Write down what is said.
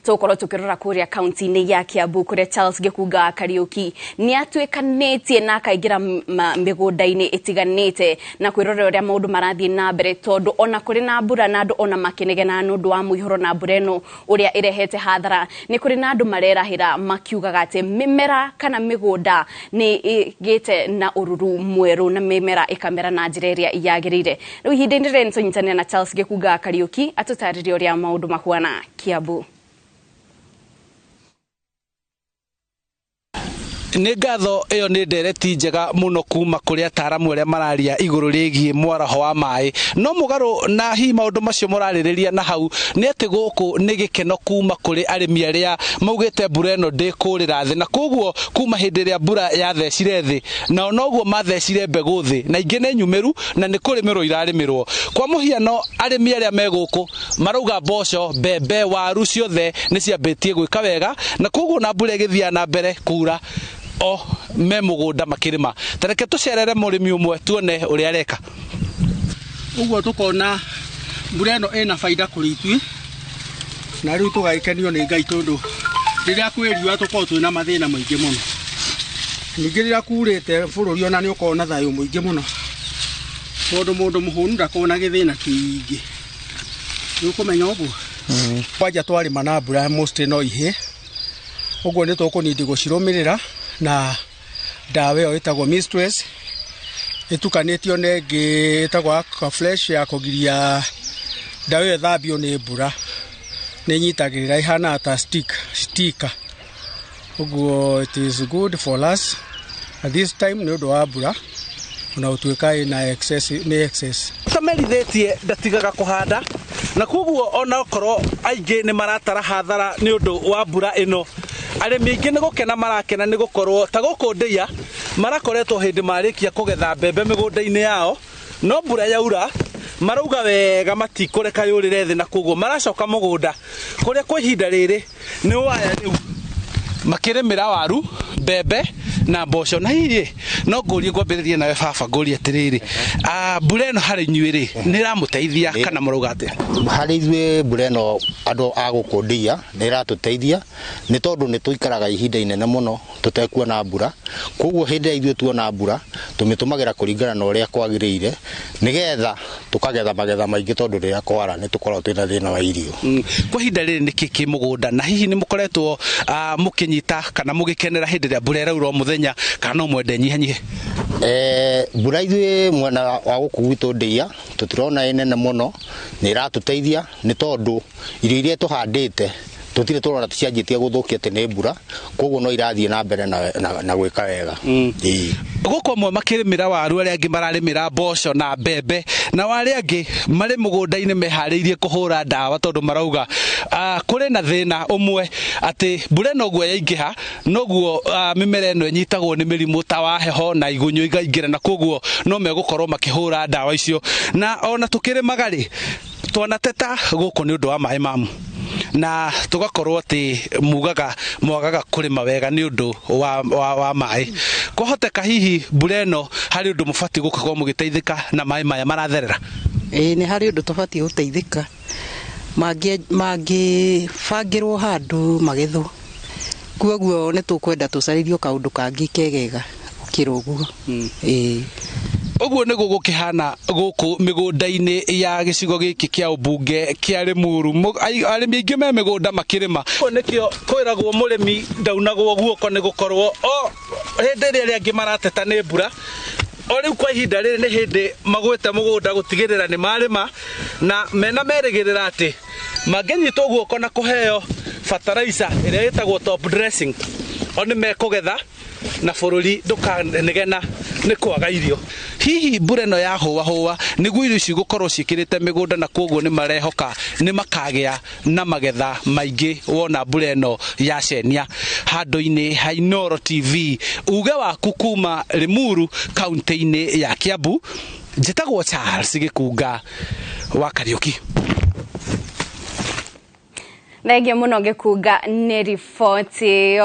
Tũgũkorwo tũkĩrora kũrĩa kaunti-inĩ ya Kiambu kũrĩa Charles Gĩkunga wa Kariũki nĩ atuĩkanĩtie na akaingĩra mĩgũnda-inĩ ĩtiganĩte na kwĩrorera ũrĩa maũndũ marathiĩ na mbere, tondũ ona kũrĩ na mbura na andũ ona makĩnegena nĩ ũndũ wa mũihũro na mbura ĩno ũrĩa ĩrehete hathara, nĩ kũrĩ na andũ marerahĩra makiugaga atĩ mĩmera kana mĩgũnda nĩ ĩgĩte na ũruru mwerũ na mĩmera ĩkamera na njĩra ĩrĩa yagĩrĩire. Rĩu ihinda-inĩ rĩrĩ nĩtũnyitanĩre na Charles Gĩkunga wa Kariũki atũtarĩrie ũrĩa maũndũ mahuana Kiambu. Nĩ ngatho, ĩyo nĩ ndereti njega mũno kuma kũrĩ ataaramu arĩa mararia igũrũ rĩgiĩ mwaraho wa maĩ. No mũgarũ na hihi maũndũ macio mũrarĩrĩria na hau nĩ atĩ gũkũ nĩ gĩkeno kuma kũrĩ arĩmi arĩa maugĩte mbura ĩno ndĩkũrĩra thĩ, na koguo kuma hĩndĩ ĩrĩa mbura yathecire thĩ nao noguo mathecire mbegũ thĩ, na ingĩ nĩ nyumĩru na nĩ kũrĩmĩrwo irarĩmĩrwo. Kwa mũhiano, arĩmi arĩa me gũkũ marauga mboco, mbembe, waru ciothe nĩ ciambĩtie gwĩka wega, na koguo na mbura ĩgĩthiaga na mbere kura o me mũgũnda makĩrĩma. Ta reke tũcerere mũrĩmi ũmwe tuone ũrĩa areka. Ũguo tũkona mbura ĩno ĩna baida kũrĩ ithuĩ, na rĩu tũgagĩkenio nĩ Ngai tondũ rĩrĩa kwĩ riũa tũkoragwo twĩna mathĩna maingĩ mũno. Ningĩ rĩrĩa kurĩte bũrũri ona nĩ ũkoragwo na thayũ mũingĩ mũno, tondũ mũndũ mũhũnu ndakoragwo na gĩthĩna kĩingĩ. Nĩ ũkũmenya ũguo? Kwanja twarĩma na mbura mostly no ihĩe, ũguo nĩ tũkũnindi gũcirũmĩrĩra na ndawa ĩyo ĩtagwo Mistress, ĩtukanĩtio na ĩngĩ ĩtagwo Aquafresh ya kũgiria ndawa ĩyo ĩthambio nĩ mbura. Nĩ ĩnyitagĩrĩra, ĩhanaga ta sticker. Ũguo it is good for us at this time nĩ ũndũ wa mbura, ona gũtuĩka ĩna excess, nĩ excess. Tamerithĩtie ndatigaga kũhanda, na koguo ona okorwo aingĩ nĩ maratara hathara nĩ ũndũ wa mbura ĩno, arĩmi aingĩ nĩ gũkena marakena nĩ gũkorwo ta gũkũ Ndĩa marakoretwo hĩndĩ marĩkia kũgetha mbembe mĩgũnda-inĩ yao, no mbura yaura marauga wega matikũreka yũrĩre thĩ, na koguo maracoka mũgũnda kũrĩa kwa ihinda rĩrĩ nĩ waya rĩu makĩrĩmĩra waru, mbembe na mboco. Na hihi no ngũrie, ngwambĩrĩrie nawe baba, ngũrie atĩrĩrĩ, mbura ĩno harĩ inyuĩ rĩ, nĩ ĩramũteithia kana mũrauga atĩa? Harĩ ithuĩ mbura ĩno andũ a gũkũ Ndia nĩ ĩratũteithia, nĩ tondũ nĩ tũikaraga ihinda inene mũno tũtekuona mbura. Koguo hĩndĩ ĩrĩa ithuĩ tuona mbura tũmĩtũmagĩra kũringana na ũrĩa kwagĩrĩire, nĩgetha tũkagetha magetha maingĩ, tondũ rĩrĩa kwara nĩ tũkoragwo twĩna thĩna wa irio. Kwa ihinda rĩrĩ nĩkĩ kĩ mũgũnda, na hihi nĩ mũkoretwo mũkĩnyita kana mũgĩkenera hĩndĩ ĩrĩa mbura ĩraura o mũthenya, kana no mwende nyihanyihe? Mbura ithuĩ mwena wa gũkũ gwitũ Ndĩa tũtirona ĩ nene mũno, nĩ ĩratũteithia nĩ tondũ irio iria tũhandĩte tũtirĩ tũrona cianjĩtie gũthũkia atĩ nĩ mbura, koguo no irathiĩ na mbere na gwĩka wega. Ĩĩ. Gũkũ amwe makĩrĩmĩra waru, arĩa angĩ mararĩmĩra mboco na mbembe, na arĩa angĩ marĩ mũgũnda-inĩ meharĩirie kũhũra ndawa, tondũ marauga kũrĩ na thĩna ũmwe atĩ mbura ĩno ũguo yaingĩha noguo mĩmera ĩno ĩnyitagwo nĩ mĩrimũ ta wa heho na igunyũ igaingĩra, na koguo no megũkorwo makĩhũra ndawa icio. Na ona tũkĩrĩmaga rĩ, twanateta gũkũ nĩ ũndũ wa maĩ mamu, na tũgakorwo atĩ mugaga mwagaga kũrĩma wega nĩ ũndũ wa maĩ. Kwahoteka hihi mbura ĩno harĩ ũndũ mũbatiĩ gũkorwo mũgĩteithĩka na maĩ maya maratherera? Ĩĩ, nĩ harĩ ũndũ tũbatiĩ gũteithĩka, mangĩbangĩrwo handũ magethwo. Koguo nĩ tũkwenda tũcarĩrio kaũndũ kangĩ kegega gũkĩra ũguo. Ĩĩ. Ũguo nĩguo gũkĩhana gũkũ mĩgũnda-inĩ ya gĩcigo gĩkĩ kĩa ũmbunge kĩa Limuru. Arĩmi aingĩ me mĩgũnda makĩrĩma. Ũguo nĩkĩo kwĩragwo mũrĩmi ndaunagwo guoko, nĩ gũkorwo o hĩndĩ ĩrĩa arĩa angĩ marateta nĩ mbura, o rĩu kwa ihinda rĩrĩ nĩ hĩndĩ magwĩte mũgũnda gũtigĩrĩra nĩ marĩma, na mena merĩgĩrĩra atĩ mangĩnyitwo guoko na kũheo fertilizer ĩrĩa ĩtagwo top dressing, o nĩ mekũgetha na bũrũri ndũkanegena nĩ kwaga irio. Hihi mbura ĩno ya hũa hũa nĩguo irio ici gũkorwo ciĩkĩrĩte mĩgũnda, na koguo nĩ marehoka nĩ makagĩa na magetha maingĩ wona mbura ĩno yacenia. Handũ-inĩ ha Inooro TV, uge waku kuma Limuru kaunti-inĩ ya Kiambu, njĩtagwo Charles Gĩkunga wa Kariũki. Thengiũ mũno Gĩkunga nĩ riboti ĩyo.